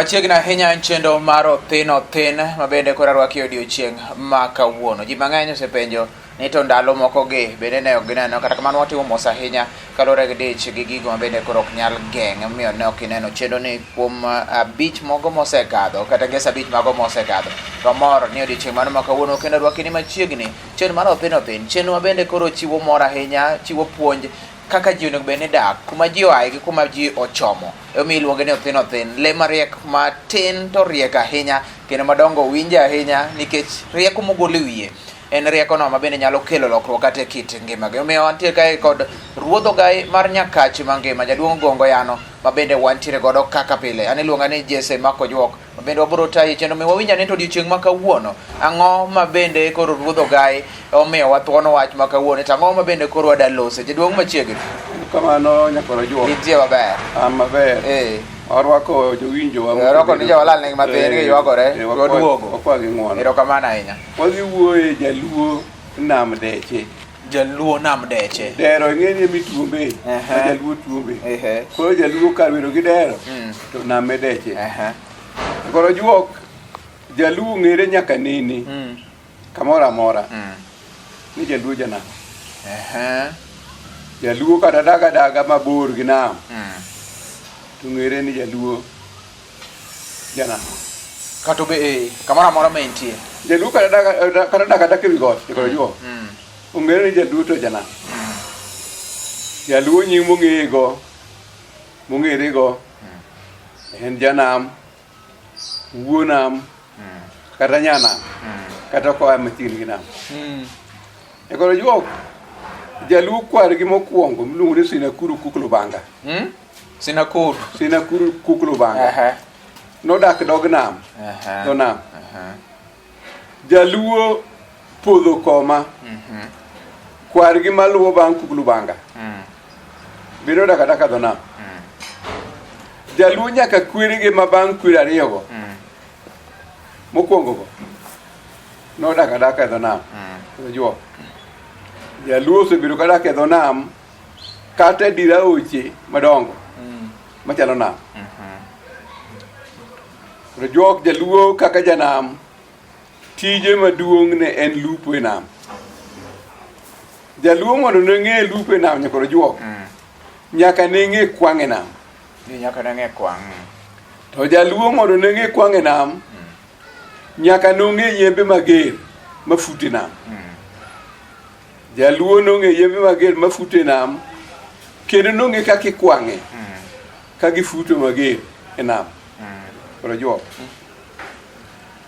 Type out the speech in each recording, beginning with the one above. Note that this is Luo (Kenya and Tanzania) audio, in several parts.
Machiegni ahinya en chenro mar Othin Othin ma bende koro arwaki e odiechieng' ma kawuono. Ji mang'eny osepenjo ni to ndalo moko gi bende ne ok gineno, kata kamano watimo mos ahinya kaluwore gi dich gi gigo ma bende koro ok nyal geng' omiyo ne ok ineno chenro ni kuom abich mogo mosekadho kata ngeso abich mago mosekadho. To amor ni odiechieng' mano ma kawuono kendo arwaki ni machiegni chenro mar Othin Othin, chenro ma bende koro chiwo mor ahinya, chiwo puonj kaka ji onego bed ni dak, kuma ji oaye gi kuma ji ochomo. Emomiyo iluonge ni Othin Othin. Le mariek matin to riek ahinya kendo madongo winje ahinya nikech rieko mogolo e wiye en riekono ma bende nyalo kelo lokruok kata e kit ngimagi. Omiyo wantie kae kod ruodh ogai mar Nyakach mangima, jaduong' Gongo Yano ma bende wantiere godo kaka pile. An iluonga ni Jesse Makojuok ma bende wabiro tayi chenro mi wawinj ane to odiochieng' ma kawuono ang'o ma bende koro ruodh ogai omiyowa thuon wach ma kawuono to ang'o ma bende koro wada lose. Jaduong' machiegni. Kamano nyakwar Ojuok. Intie maber. An maber. Eh. Warwako jowinjo wa. Warwako ni jowalal negi mathin giywagore. Waduogo. Wakwagi ng'uono. Erokamano ahinya. Wadhi wuoye jaluo nam deche. Jaluo nam deche. Dero ing'e ni mituombe. Ma jaluo tuombe. Koro jaluo kar bedo gi dero to name deche. Koro Ojuok jaluo ng'ere nyaka nene. Kamoro amora. Ni jaluo janam. Jaluo kata daga daga mabor gi nam. To ng'ere ni jaluo janam. Kata obe eh, kamoro amora ma entie. Jaluo kata daga kata daga dak ewi got, koro Ojuok. Ong'ere ni jaluo to janam. Jaluo nying mong'eye go, mong'ere go en janam, wuo nam, kata nyanam, kata koa machiegni gi nam. E koro Ojuok, jaluo kwargi mokwongo miluongo ni Sinakuru Kuk Lubanga. Sinakuru. Sinakuru Kuk Lubanga. Nodak dog nam, dho nam. Jaluo podho koma. Kwargi maluwo bang' Kuk Lubanga. Be nodak adaka dho nam. Jaluo nyaka kwerege ma bang' kwere ariyogo. Mokwongo go. Nodak adaka e dho nam. Ojuok. Jaluo osebedo kadak e dho nam kata e dir aoche madongo machalo nam. Ojuok jaluo kaka janam tije maduong' ne en lupo e nam. Jaluo mondo ne ng'e lupo e nam nyaka ojuok. Nyaka ne ng'e kwang' e nam. Nyaka ne ng'e kwang'. To jaluo mondo ne ng'e kwang' e nam nyaka nong'e yembe mager mafuto e nam. Jaluo nong'e yembe mager mafuto e nam kendo nong'e kaka ikwang'e ka gifuto mager e nam. Koro Ojuok.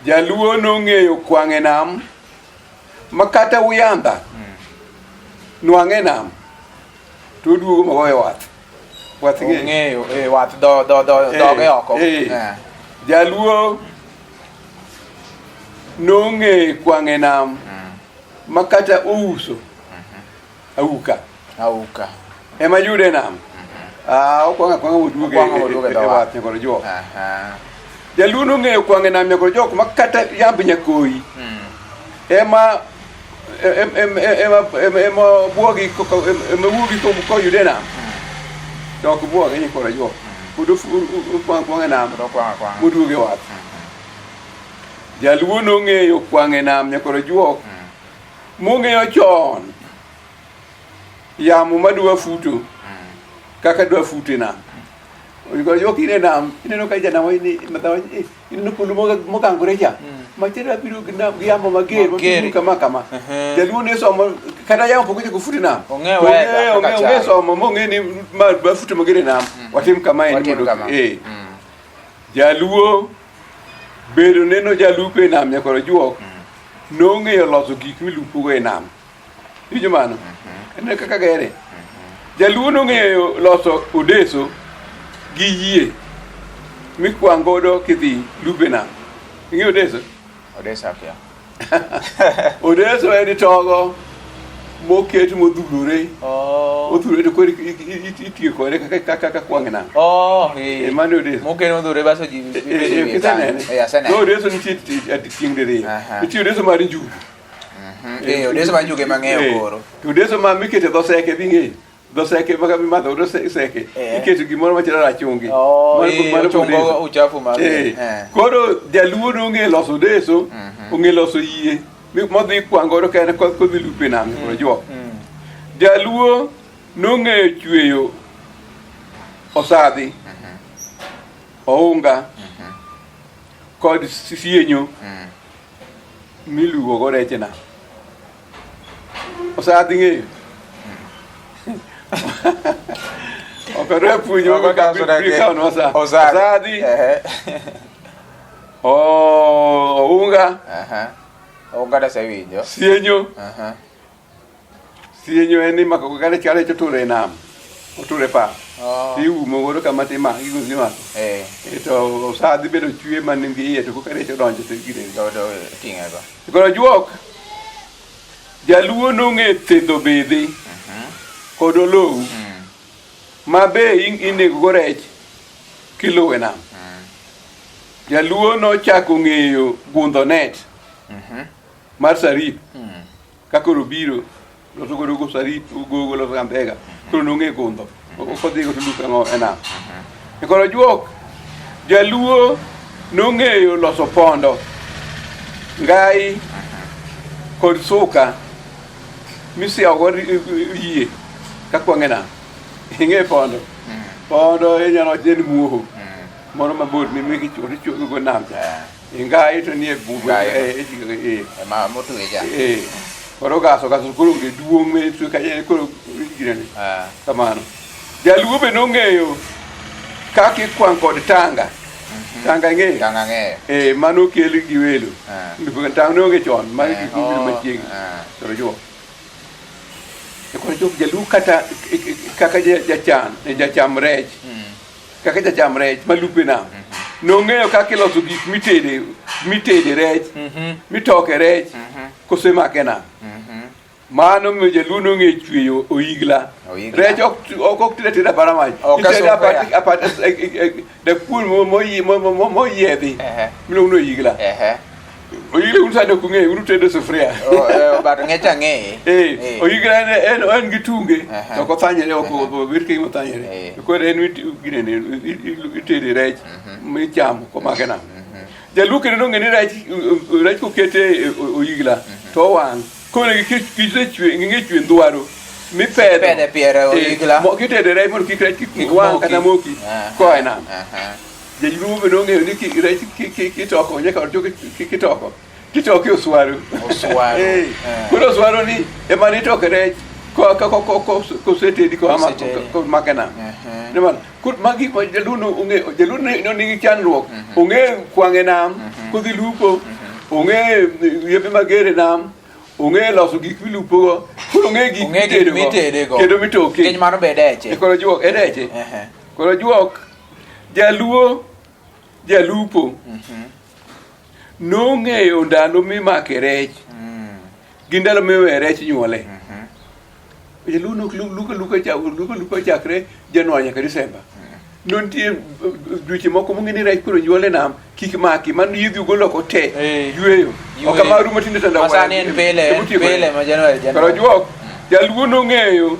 Jaluo nong'eyo kwang' e nam ma kata uyanda nwang'e e nam to oduogo magoyo wath. Wath ng'eyo. Ong'eyo eh, wath dho dho dho dhoge oko. Jaluo nong'eyo kwang' e nam ma kata ouso auka Auka. ema yude e nam. Ah, okwang' akwang'a moduogo Okwang' moduogo e e dho wath wath. nyakoro Ojuok. Jaluo nong'eyo kwang' e nam nyakoro Ojuok ma kata yamb nyakoyi ema ema ema ema buogi ema wuogi koyude e nam. To ok buoge nyakoro Ojuok. Pod okwang' akwang'a e nam Pod okwang' akwang'a. moduogo e wath. Jaluo nong'eyo kwang' e nam nyakoro Ojuok mong'eyo chon yamo madwa futo kaka dwa futo e nam. Ojuok in e nam, ineno ka janam ni madhawa ineno polo mogangore cha. Machielo abiro gi nam gi yamo mager Mager. mabiro kama kama. Jaluo ne somo kata yamo pok ochako futo e nam. Ong'e weather kaka Ong'e chalo. somo mong'e ni ma dwa futo mager e nam. Watim kama en Watim mondo kama. eh. Jaluo bedo neno jalupo e nam nyakoro Ojuok nong'eyo loso gik milupogo e nam. Iwinjo mano? En kaka gere. Jaluo nong'eyo loso odeso gi yie mikwang' godo kidhi lupo e nam. Ing'eyo odeso? Odeso akia. Odeso en togo moket modhurore. Odhurore to koro itiyo kode kaka kaka kwang' e nam. Oh, eh. Eh, mano odeso. Moket modhurore baso ji Eh, eh, kisenene. Eh, asenene. No, odeso nitie tieng' diriyo. Nitie odeso mar njugu. Eh, odeso mar njugu ema ang'eyo Eh, koro. To odeso ma mikete dho seke bi ng'eyo. Dho seke ma kama imadho godo seke Eh. iketo gimoro machalo rachungi. Oh, Mano- mano ochungo odeso. uchafu mar Eh. Eh. Koro jaluo nong'e loso odeso, ong'e loso yie modhi kwang' godo ka en kodhi lupo e nam koro juok. Jaluo nong'eyo chweyo osadhi, ounga kod sienyo miluwo go rech e nam. Osadhi ng'eyo. Ok adwa puonjo Ok adwa puonjo biro kawo sa. Osadhi. Osadhi, Ehe. ounga, Aha. Ounga tasewinjo. sienyo. Aha. Sienyo en ni mako kare chale to oture e nam. Oture pap. Oh. Iumo godo kama timako, gigo imako. Eh. To osadhi bedo chwe man gi iye to koka rech odonjo to ginene. To ting'e go. Koro juok, jaluo nong'e thedho bidhi kod olowu ma be inego go rech kiluwe nam. Jaluo nochako ng'eyo gundho net mar sarip ka koro biro loso godo go sarip gogo loso gambega koro nong'e gundho kodhi go to lupo ang'o e nam. E koro juok jaluo nong'eyo loso pondo ngai kod suka misiawo go yie ka kwang' e nam. Ing'e pondo? Pondo inyalo wacho ni en muoho moro mabor mikichuogo go nam cha. Ngai to nie bugwe Ngai. Eh. Ema motwe cha. Koro gaso gaso koro onge duong' me twe kanyo koro ginene. Kamano. Jaluo be nong'eyo kaka ikwang' kod tanga. Tanga ing'eyo? Tanga ng'eyo. Mano okel gi welo. Tanga ne onge chon, mano gik mobiro machiegni. Koro juok. E koro juok jaluo kata kaka jachan, jacham rech. Kaka jacham rech malupo e nam. Nong'eyo kaka iloso gik mitede, mitede rech, mitoke rech, kosemake e nam. Mano miyo jaluo nong'eyo chweyo oigla. Oigla. Rech ok ok ok ted ateda apara mach. Ok Itedo asufuria. apart apart dakuon moyiedhi. Miluongo ni oigla. Oigla un sani ok ung'eyo, un utedo sufuria. Oh, but ng'ech ang'eye. Oigla en en gi tunge. To ok othanyre, ok obed ka gima othanyre. Koro en ginene itede rech michamo komake nam. Jaluo kendo nong'e ni rech rech kokete oigla to owang'. Koro gisechwe ging'e chwe ndwaro mipedho. Ipedho e pier oigla. Kitede rech mondo kik rech kik Kik wang' moki. kata moki koa e nam. Jaluo be nong'eyo ni rech kitoko nyaka ochok kitoko. Kitoke oswaru. Oswaru. Koro oswaru ni ema nitoke rech kosetedi Kosetedi. komake nam. Nimar koro magi ma jaluo no ong'eyo jaluo ne nigi chandruok. Ong'e kwang' e nam kodhi lupo. Ong'e yembe mager e nam. Ong'e loso gik milupogo. Koro ong'e gik Ong'e gik mitedego. Kendo mitoke. Nikech mano be deche. E koro juok e deche. Koro juok jaluo jalupo nong'eyo ndalo mimake rech gi ndalo miwe rech nyuole. Jaluo nok lupo lupo lupo lupo chakre Januar nyaka Desemba. Nonitie dweche moko mong'e ni rech koro nyuol e nam kik maki mano yiedhi ugolo oko te yueyo. Ok amaru matindo tindo. Masani en pile, en pile ma Januar Januar. Koro juok jaluo nong'eyo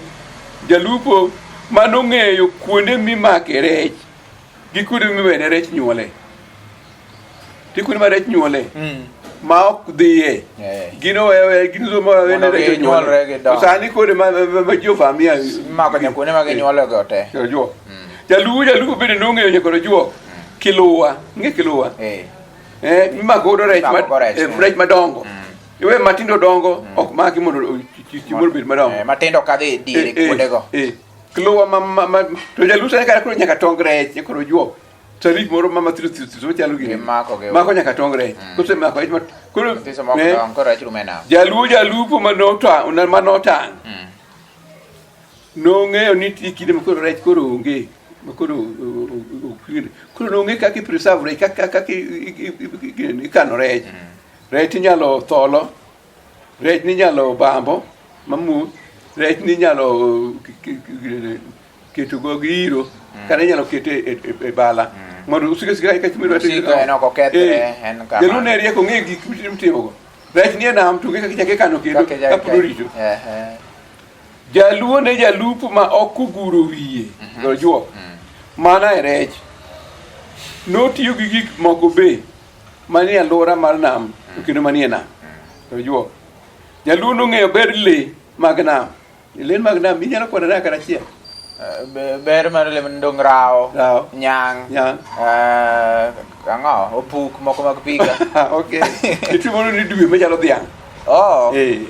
jalupo manong'eyo kuonde mimake rech gi kuonde miwene rech nyuole. Ti kuonde ma rech nyuole ma ok dhiye. Gin owewe gin zo ma wene Mondo rech ginyuolre onyuole. gidong. To sani kuonde ma ji ovamia. Imako nyaka kuonde ma ginyuole go te. Koro juok. Jaluo jaluo bende nong'eyo nyaka koro juok. Kiluwa, ing'e kiluwa. Mimako godo rech Imako go rech, rech madongo. Iwe matindo dongo ok maki mondo chiemo obed madongo. Matindo kadhi e diere kuondego. Kiluwa ma to jaluo sani kata koro nyaka tong rech koro juok. Tarik moro ma mathiso thiso machalo gini. Gimako gi. Mako nyaka tong rech. Kosemako rech koro Mathiso moko dong koro rech rumo e nam. Jaluo jalupo manotang'. Nong'eyo ni nitie kinde ma koro rech koro onge. Ma koro koro nong'e kaka i preserve rech kaka ikano rech. Rech inyalo tholo, rech ninyalo bambo mamuol, rech ninyalo keto go gi iro, kata inyalo kete e bala. Mondo osik asika ka chimiro Osiko en ok okethre, en kama. Jaluo ne riek ong'e gik mitimogo. Rech nie nam to ong'e kaka ichako ikano kendo Kaka ichako kapod orito. Jaluo ne jalupo ma ok oguro wiye, ojuok. Mana e rech. Notiyo gi gik moko be manie alwora mar nam to kendo manie nam. Ojuok. Jaluo nong'eyo ber le mag nam. Lee mag nam inyalo kwano nade kata achiel? Ber mar le dong rawo, Rawo. nyang', Nyang'. Ang'o, opuk moko mag piga. Okay. Nitie moro ni dwe machalo dhiang'. Oh. Eh,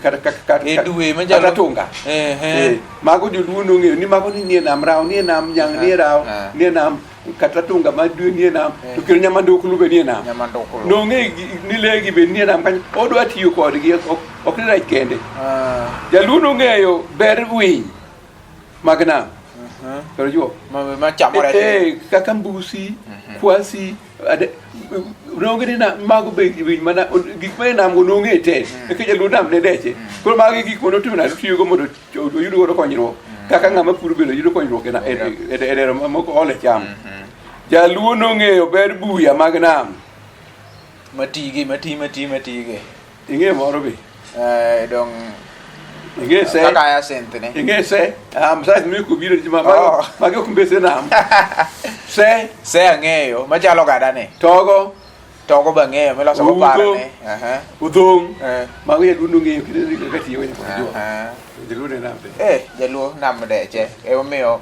kata kata kata E dwe machalo kata tunga. Ehe. Eh, mago joluo nong'eyo ni mago ni nie nam rawo, nie nam nyang', nie rawo, Ah. nie nam kata tunga ma dwe nie nam, to kendo nyamandukulu be nie nam. Nyamandukulu. Nong'e ni lee gi be nie nam kanyo, odwa tiyo kodgi, ok ni rech kende. Ah. Jaluo nong'eyo ber winy mag nam. Koro juo. Ma chamo rech. Eh, kaka mbusi, kwasi, nong'e ni mago be winy mana gik ma e nam go nong'e te. Nikech jaluo nam ne deche. Koro magi gik mane otimo nade otiyogo mondo oyud godo konyruok. Kaka ng'ama puro bende yudo konyruok e dero moko ole cham. Jaluo nong'eyo ber buya mag nam. Matigi, mati, mati, matigi. Ing'e moro be. Dong Ing'e se. Kaka hyacinth ni. Ing'e se. Ah, msasi mi kubiro ji ma Oh. magi ok mbese nam. Se. Se ang'eyo, machalo gada ni. Togo. Togo be ang'eyo, miloso go Udho. paro ni. Aha. Udhong. Eh. Mago jaluo nong'eyo kendo kaka tiyo nyaka jua. Aha. Jaluo ne nam. Eh, jaluo nam deche. Emomiyo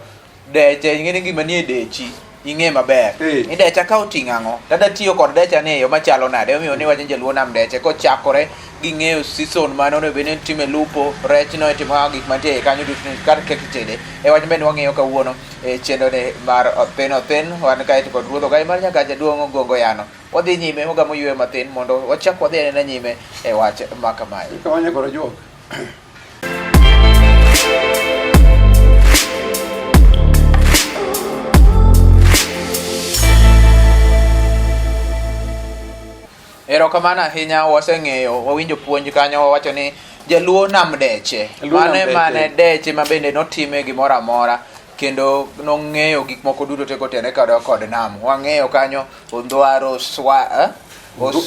deche ing'e ni gima nie dechi ing'e maber. Eh. Ni decha ka oting'o ang'o? Dada tiyo kod decha ni e yo machalo nade? Emomiyo ni wacho ni jaluo nam deche kochakore gi ng'eyo season mane onego bed ni itime lupo, rech no itimo kaka gik mantie iye kanyo duto kar kaka itede. E wach bende wang'iyo kawuono e chenro ni mar Othin Othin wan kae to kod ruodh ogai mar Nyagacha duong' Ogongo Yano. Wadhi nyime wagamo yueyo mathin mondo wachak wadhi anena nyime e wach ma kamae. Kawanya koro juok. Erokamano ahinya waseng'eyo wawinjo puonj kanyo wawacho ni jaluo nam deche. Jaluo nam Mane deche. mane deche ma bende notime gimoro amora kendo nong'eyo gik moko duto te kotenore kod nam. Wang'eyo kanyo Ondwaro swa eh?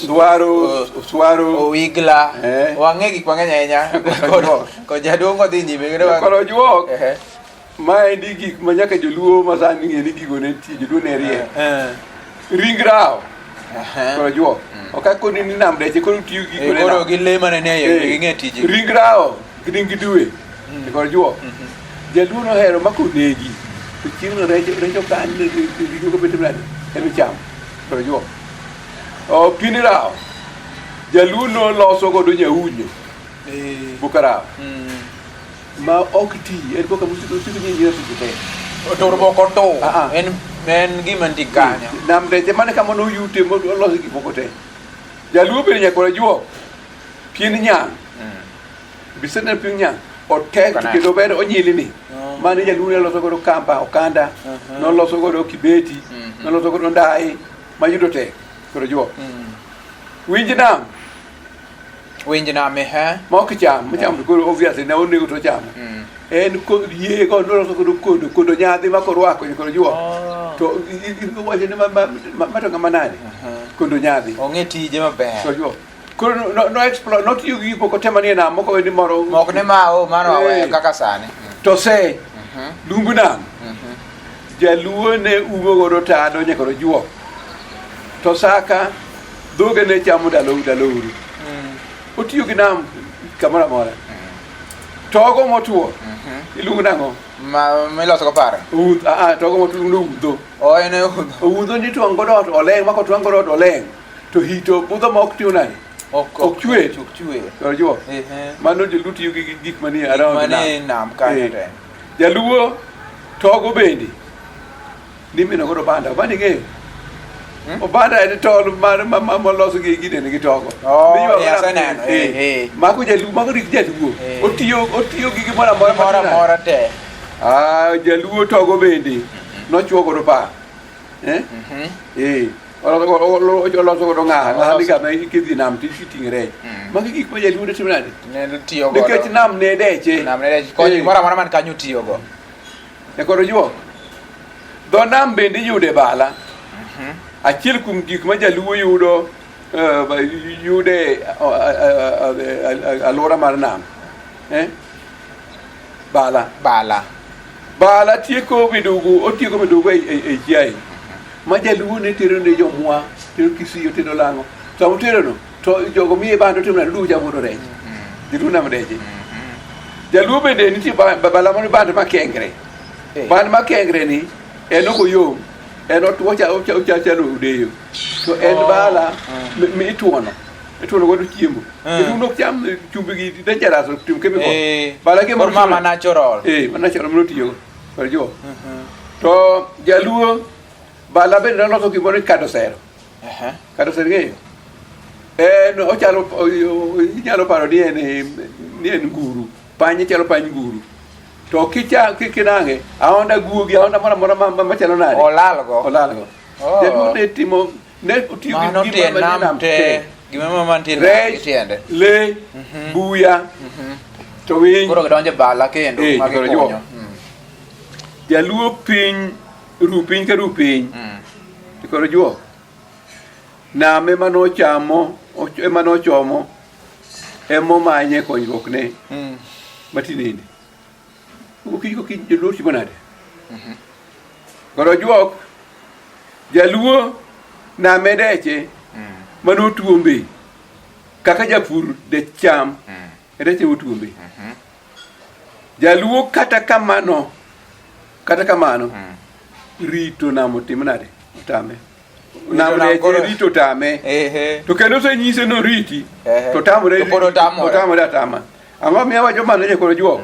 Ndwaro, Oswaro, Owigla. Eh. Wang'e gik mang'eny ahinya. Koro Kod jaduong' odhi nyime. kendo wa- Koro juok. Ehe. Maendi gik ma nyaka joluo ma sani ng'e ni gigo ne nitie, joluo ne riek. Eh. Ring rawo. Ehe. Koro juok. Ok akoni ni nam deche koro tiyo gi Eh, gik Koro gi le mane nie iye Eh, ging'e tijgi. Ring rawo gi ring dwe. Koro juok. Jaluo nohero ma konegi. To chieng'no rech rech okan ring'o go bende nade emichamo. Koro juok. O pien rawo. Jaluo noloso godo nyaunyo. Eh. Boka rawo. Mm. Ma ok ti, en boka mosiko osiko nyinyira seche te. Otur boko to. Ah, ah. En gima nitie kanyo. Nam deche mane kama noyute moloso gik moko te. Jaluo bende nyaka wajuok pien nyang'. Bisene pien nyang' otek to Okane. kendo ber onyilni. Oh. Mane jaluo ne loso godo kamba, okanda, Mhm. noloso godo kibeti, Mhm. noloso godo ndai, mayudo tek. Koro juok. Winj nam Winj nam ehe. ma ok cham, macham to koro obviously ne onego to chamo. En yie go noloso godo kodo, kodo nyadhi ma korwako koro juok. Oh. To iwacho ni ma to ng'ama nade? Kodo nyadhi. Ong'e tije maber. Koro juok. Koro no explore, notiyo gi gik moko te manie nam, moko ni moro. Mok ni ma o mano aweyo Eh. kaka sani. To se, lumb nam. Jaluo ne umo godo tado nyaka ojuok. To saka, dhoge ne chamo ndalo ndalo uru. Otiyo gi nam kamoro amora. Togo motwo, iluongo nang'o? Ma miloso go paro. Outh, ah, ah, togo motwo iluongo ni oudho. O en e oudho. Oudho ni twang' godo ot oleng', mako twang' godo ot oleng'. To hito budho ma ok tiyo nade? Ok chwer. Ok chwer. Ojuok. Ehe. Mano joluo tiyo gi gik manie around Manie nam kanyo Eh. te. Jaluo togo bende nimino godo obanda. Obanda ing'eyo? Obanda en tol mar ma molos gi ginene gi togo. Oh, Miywago eh, nam- aseneno, eh. eh, eh. Mago jaluo, mago rik jaluo. Eh. Otiyo gi gimoro amora Moro matin. amora te. Ah, jaluo togo bende nochuo godo paa. Eh? Eh. Oloso godo ng'a, ng'a ni kama kidhi nam to iting'e rech. Magi gik ma jaluo ne timo nade? Ne tiyo godo. Nikech nam ne deche. Nam ne deche. Konyo Eh. gimoro amora man kanyo tiyo go. Nyakoro juok. Dho nam bende iyudo e bala. Achiel kuom gik ma jaluo yudo yude alwora mar nam. Eh? Bala. Bala. Bala tieko midugu, otieko midugu e, e, e chiaye. Ma jaluo ne tero ne jomwa, tero Kisii, tero Lang'o. Sama otero no, to jogo miye bando timo nade dugu chamo rech. Jaluo nam deche. Jaluo bende nitie bala moro bando makengre. Eh. Bando makengre ni en ok oyom, en otuo cha ocha chalo odeyo. To en oh. bala mi ituono. Ituono godo chiemo. Mm. Jaluo ok cham chumbi gi dangerous tim chemical. Eh. Bala ke mama natural. Eh, ma natural mano tiyogo. Kar juo. To jaluo bala bende noloso gimoro ni kado sero. Kado sero ing'eyo? En ochalo inyalo paro ni en ni en nguru. Panye chalo pany nguru. To kicha kinang'e, aonda guogi, aonda moro amora machalo nade? Olalgo. Olalgo. Oh. Jaluo ne timo ne otiyo gi gima manie nam te. Gima mama nitie rech, tiende. Le, buya, to winy. Koro gidonjo e bala kendo eh, ma gikunyo. Jaluo piny ru piny ka ru piny. To koro juok. Nam ema nochamo, ema nochomo, ema omanye konyruok ne matinende. Okinyi kokinyi joluo timo nade? Koro juok, jaluo nam e deche manotuombe kaka japur dech cham e deche motuombe. Jaluo kata kamano, kata kamano, rito nam otim nade? Otame. Nam nam deche koro- rito otame. Ehe. To kendo osenyise noriti Ehe. to tamore To pod otamore. otamore atama. Ang'o miyo awacho mano jakoro juok?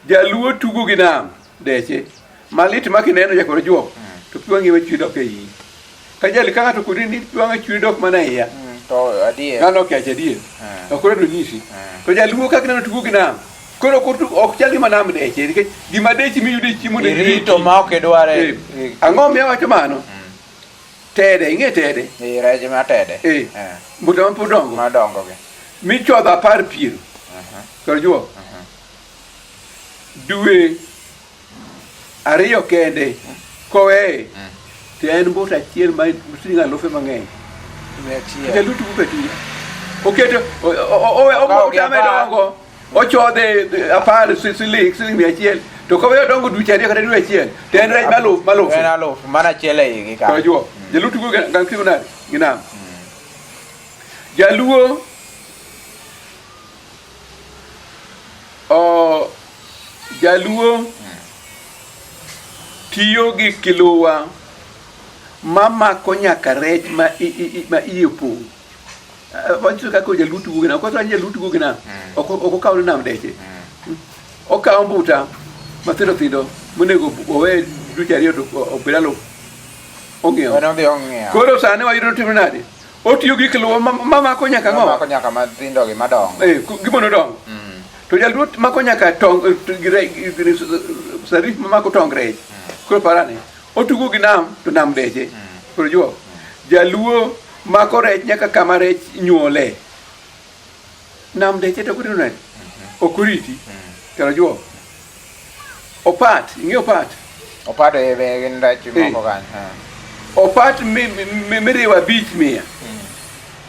Jaluo tugo gi nam deche malit ma kineno jakoro juok to pi wang'i machwe dok e iyi. Ka jali ka ng'ato kodi ni pi wang'a chwe dok mana iya. To adier. Ng'ano okecho adier. Ok koro nyisi. To jaluo kaka ineno tugo gi nam. Koro ok ok chal gima nam deche nikech gima dechi miyudo e chiemo ne Irito ma ok idware. Eh, Ang'o miyo awacho mano? Tede, ing'e tede. Eh, rech ma tede. Eh. Mbuta ma pod dongo. Madongo gi. Michodho apar piero. Kar juok. Dwe ariyo kende koweye to en mbuta achiel ma siling alufe mang'eny. Dwe achiel. Jaluo tugo ka tugo. Oketo owe Okawo gi otame apar. dongo. Ochodhe apar siling siling 100 to koweyo dongo dweche ariyo kata dwe achiel to en rech maluf maluf. En aluf mana achiel e igi Kar kanyo. juok. Jaluo tugo ga ga nade gi nam. Jaluo o jaluo tiyo gi kiluwa mamako nyaka rech ma ma iye opong'. Wanyiso kaka jaluo tugo gi nam. Koso jaluo tugo gi nam. Ok ok okaw ni nam deche. Okawo mbuta mathindo thindo monego owe dweche ariyo to obed aluf. Ong'iewo. En odhi ong'iewo. Koro sani wayudo ni otimo nade? Otiyo gi kiluwa mamako nyaka ang'o? Mamako nyaka mathindo gi madongo. Eh, gima nodongo. To jaluo mako nyaka tong gi sarif mamako tong rech. Koro parane. Otugo gi nam to nam deche. Koro juok. Jaluo mako rech nyaka kama rech nyuole. Nam deche to koro nade? Ok oriti. Koro juok. Opat, ing'e opat? Opat e be gin rech moko kanyo. Opat miriwo 500.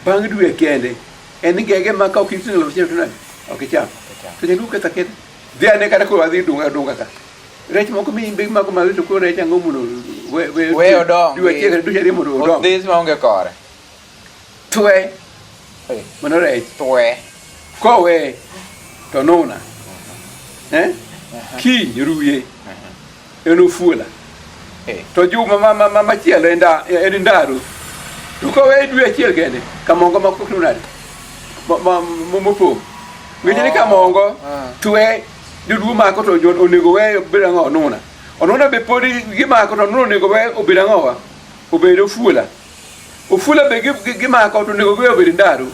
Bang' dwe kende, en gege ma ka ok iting'o alufu achiel to nade? Ok icham. To jaluo ketho aketha. Dhi ane kata koro wadhi dunga dunga ka. Rech moko mi imbe mago malo to koro rech ang'o mondo we we We odongi. Dwe achiel kata dweche ariyo mondo odong. Othis maonge kore. Twe. Eh. Mano rech. Twe. Kowe to nuna. Eh? Kiny ruye. En ofuola. Eh. To juma ma ma ma machielo en da en ndaro. To kowe dwe achiel kende kamongo moko ok nade. Ma ma mopong'. Winjo ni kamongo Ah. twe joluo mako to jo onego we obed ang'o onuna. Onuna be pod gimako to onuna onego we obed ang'owa? Obed ofuola. Ofula be gimako to onego giwe obed ndaro.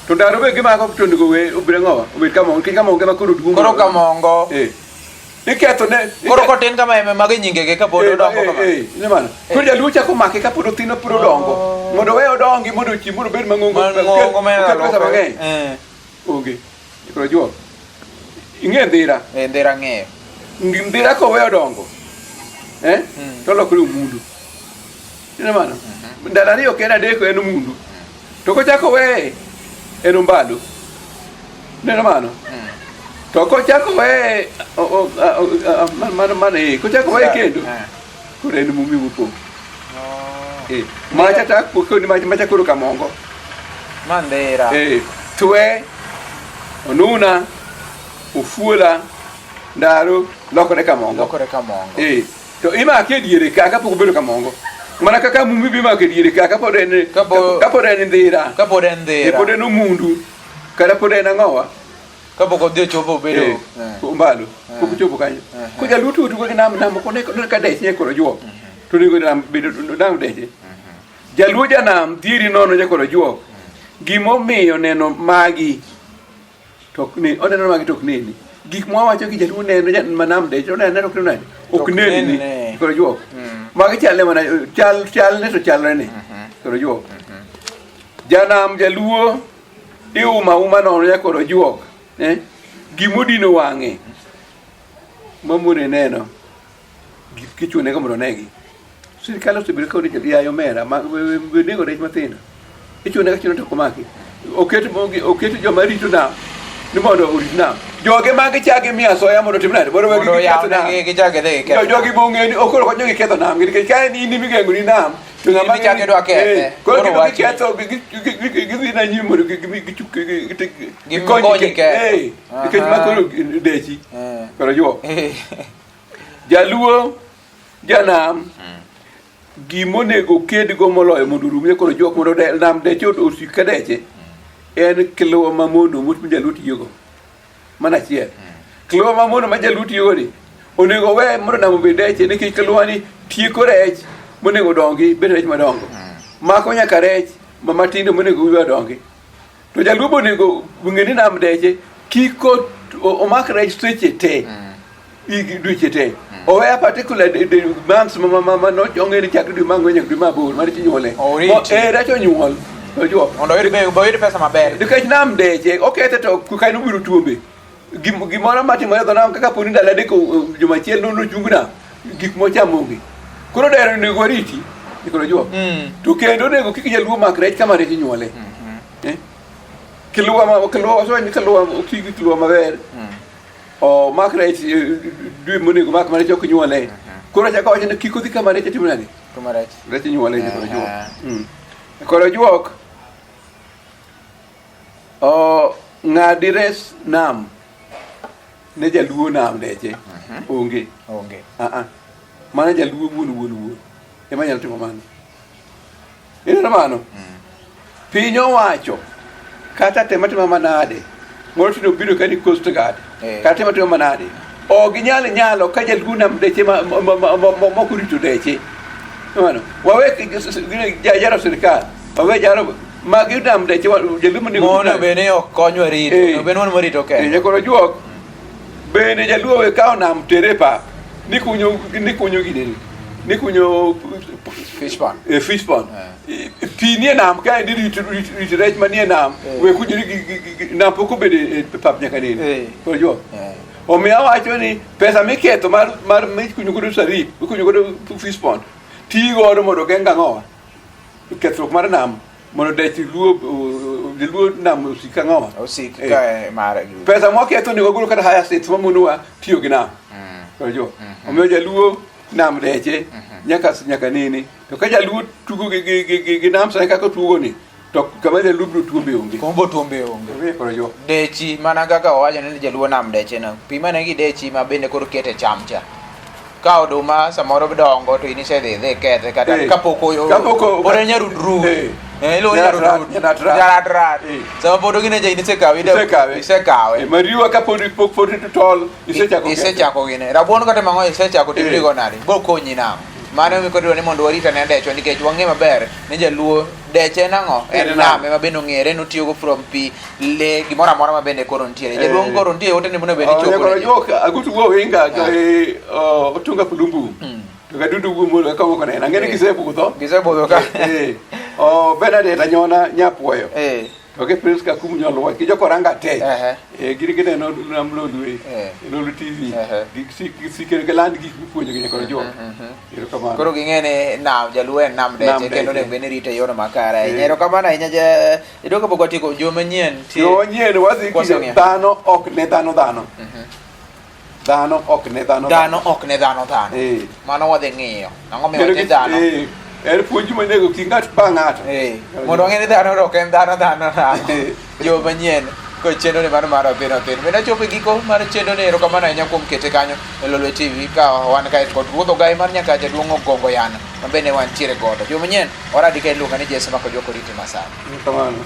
To ndaro be gimako to onego we obed ang'owa? Obed kamongo. Nikech kamongo ema koro duong'. Koro kamongo. Eh. Iketho ne. Koro kotin kama ema magi nyingege kapod odongo kama. Eh, eh, mano. Koro jaluo chako make kapod othin pod odongo. Mondo we odongi mondo ochi mondo obed mang'ongo. Mang'ongo ma en Okel pesa alufe. mang'eny. Eh. Onge. Koro juok. Ing'e ndhira. Eh, ndhira ng'eyo. Ndhira kowe odongo. Eh? To olokore omundu. Ineno mano? Ndalo ariyo kende adek en omundu. To kochako weye en ombalo. Ineno mano? To kochako weye mano mano eh kochako weye kendo. Koro en mumi mopong'. Eh, macha ta koni macha macha koro kamongo. Mandera. Eh, twe onuna ofuola ndaro lokore kamongo. Lokore kamongo. Eh, to imake e diere ka kapok obedo kamongo. Mana kaka mumi be imako e diere ka kapod en kapod en ndhira. Kapod en ndhira. Eh, pod en omundu. Kata pod en ang'owa. Kapok odhi ochopo obedo eh, eh. mbalo eh. Pok ochopo kanyo. Ko jaluo tugo tugo gi nam nam ok one ka deche nye koro juok. To onego nam bedo nam deche. Jaluo janam dhieri nono nyakoro juok. Gimomiyo neno magi to ok ne oneno magi to ok neni. Gik mwawacho gi jaluo neno ja- ma nam deche oneno neno ok neno ok neni nene. koro juok. Magi chalne mana chal chalne to chalre ni koro juok. Janam jaluo iuma uma nono nyakoro juok eh? Gimodino wang'e mamone neno kichune go mondo onegi. Sirikal osebedo ka orito yayo omera ma nego rech mathindo. Ichune ka chune to ok omaki. Oket oket joma rito nam ni mondo orit nam. Joge mage chagi miyo asoya mondo otim nade? Mondo Mondo wegi giketh nam. oyawnegi gichak gidhi giketh Jo- Jogi bong'e ni ok koro konyo giketho nam nikech ka en in imigeng'o ni nam to In ng'ama michako idwa kethe. Eh, koro Koro gidhi wachni. ketho gidhi na nyime mondo Gikonyi ketho. Eh, nikech ma koro dechi. Eh. Koro juok. Jaluo janam gimonego kedgo moloyo mondo orum koro juok mondo nam deche osik ka deche en kiluwa mamono mot ma jaluo tiyogo. Mano achiel. Kiluwa mamono ma jaluo tiyogo ni onego we mondo nam obed deche nikech kiluwa ni tieko rech monego odongi bed rech madongo. Mako nyaka rech ma matindo monego wiwa odongi. To jaluo be onego ng'e ni nam deche kik omak rech seche te. Higi dweche te. Owe a particular months ma ma ma ma ong'e ni chakre dwe mar ang'wen nyaka dwe mar aboro mar inyuole. Oriti. Eh, rech onyuol. Ojuok. Mondo oyud oyud pesa maber. Nikech nam deche okethe to kanyo biro tuombe. Gimoro matimore e dho nam kaka poni ndalo adek juma achiel nochung nam gik mochamo onge. Koro dero onego wariti. Koro juok. To kendo onego kik jaluo mak rech kama rech inyuole. Eh? Kiluwa ma kiluwa wacho ni kiluwa oti gi kiluwa maber. O mak rech dwe monego mak mana chok nyuole. Koro chako wacho ni kik odhi kama rech timo nade? Kama rech. Rech nyuole ni koro juok. Koro juok. O ng'adi res nam ne jaluo nam deche onge. Onge. Ah ah. Mana jaluo wuon wuon wuon ema nyalo timo mano. Ineno mano? Piny owacho kata tema tema manade moro tinde obiro ka ni Coast Guard Eh. kata tema tema manade ok ginyal nyalo ka jaluo nam deche mok orito deche. Mano wawe jaro sirikal wawe jaro magi nam deche jaluo monego Mono be ni ok konywa rito. Eh. Onego bed ni wan warito Eh, kende. nyakoro juok bende jaluo we kawo nam tere e pap nikunyo nikunyo ginene nikunyo Fish pond. e fish pond pi nie nam kaendi rit rit rit rech manie nam Eh. we kunyori nam pok obedo e pap nyaka nene Eh. koro juok Eh. omiyo awacho ni pesa miketho mar mar mikunyo godo sarip mikunyo godo fish pond tii godo mondo ogeng' ang'owa kethruok mar nam mondo dech luo luo nam osik ka ng'owa Osik Eh. ka e mare. Pesa mwaketho onego wagol kata higher seats mamonowa tiyo gi nam. Koro jo. Omiyo jaluo nam deche nyaka nyaka nene. To ka jaluo tugo gi gi gi, gi, gi nam sani kaka otugo ni to kama jaluo biro tuombe onge. Kuma bo tuombe onge. Omiyo koro jo. Dechi mana kaka owacho ni jaluo nam deche no. Pim ane gi dechi ma bende koro kete cham cha. Ka oduma samoro dongo to in isedhi idhi kethe kata Eh. kapok Kapok pod en nyarudrud. Eh. Eh, iluongo ni Nyaratrat, nyarudrud. nyaratrat. Nyaratrat. Eh. Sama pod ogine cha in isekawe Isekawe. Isekawe. Eh, mariwa kapod pok pod tol isechako. ketho. Isechako gine. Rabuon kata mang'o isechako Eh. tibiro nade? Bo konyi nang'o? Mano ema koro idwa ni mondo warit ane dechwa nikech wang'e maber ni jaluo deche en ang'o? En En nam nam. ema bende ong'ere notiyogo from pi le gimoro amora ma bende koro nitiere. Jaduong' Eh. koro nitie ote ni mondo bed ni Oh, chopo. nyakoro ne ji. juok agutu wuo winga to e otunga pulumbu. To gadudu wuo mondo ka moko nena. Ang'e ni Eh. gisebudho. Gisebudho ka. Eh. Oh, Bernadette Anyona nyapuoyo. Eh. To gi Prince Kakumu Nyoluoch gi jokoranga te. Ehe. Eh, gin gineno nam Lolwe, Eh. Lolwe TV. Ehe. Gik sikere giland gik mipuonjo gi nyakoro juok. Erokamano. Koro ging'e ni nam jaluo en nam Nam deche kendo deche. onego bed ni rite e yorno makare ahinya. Eh. Erokamano ahinya ja iduoko kapok watieko juma manyien tie. Yo manyien wadhi Kwaseng'iyo. kido dhano ok ne dhano dhano. Dhano ok ne dhano Dhano ok ne dhano dhano. Eh. Mano wadhi ng'iyo. Ang'o miyo Kendo wacho gi- dhano? eh, En puonj monego kik ng'at pa ng'ato. Eh, mondo wang'e ni dhano to ok en dhano dhano dhano. Eh. Yo manyien kod chenro ni mar mar othin othin. Bende achopo e giko mar chenro ni erokamano ahinya kuom kete kanyo e Lolwe TV ka wan kae kod ruodh ogai mar Nyakacha duong' Ogongo Yano ma bende wantiere godo. Yo manyien oradi ka iluonga ni Jesse Makojo koriti masani. Erokamano.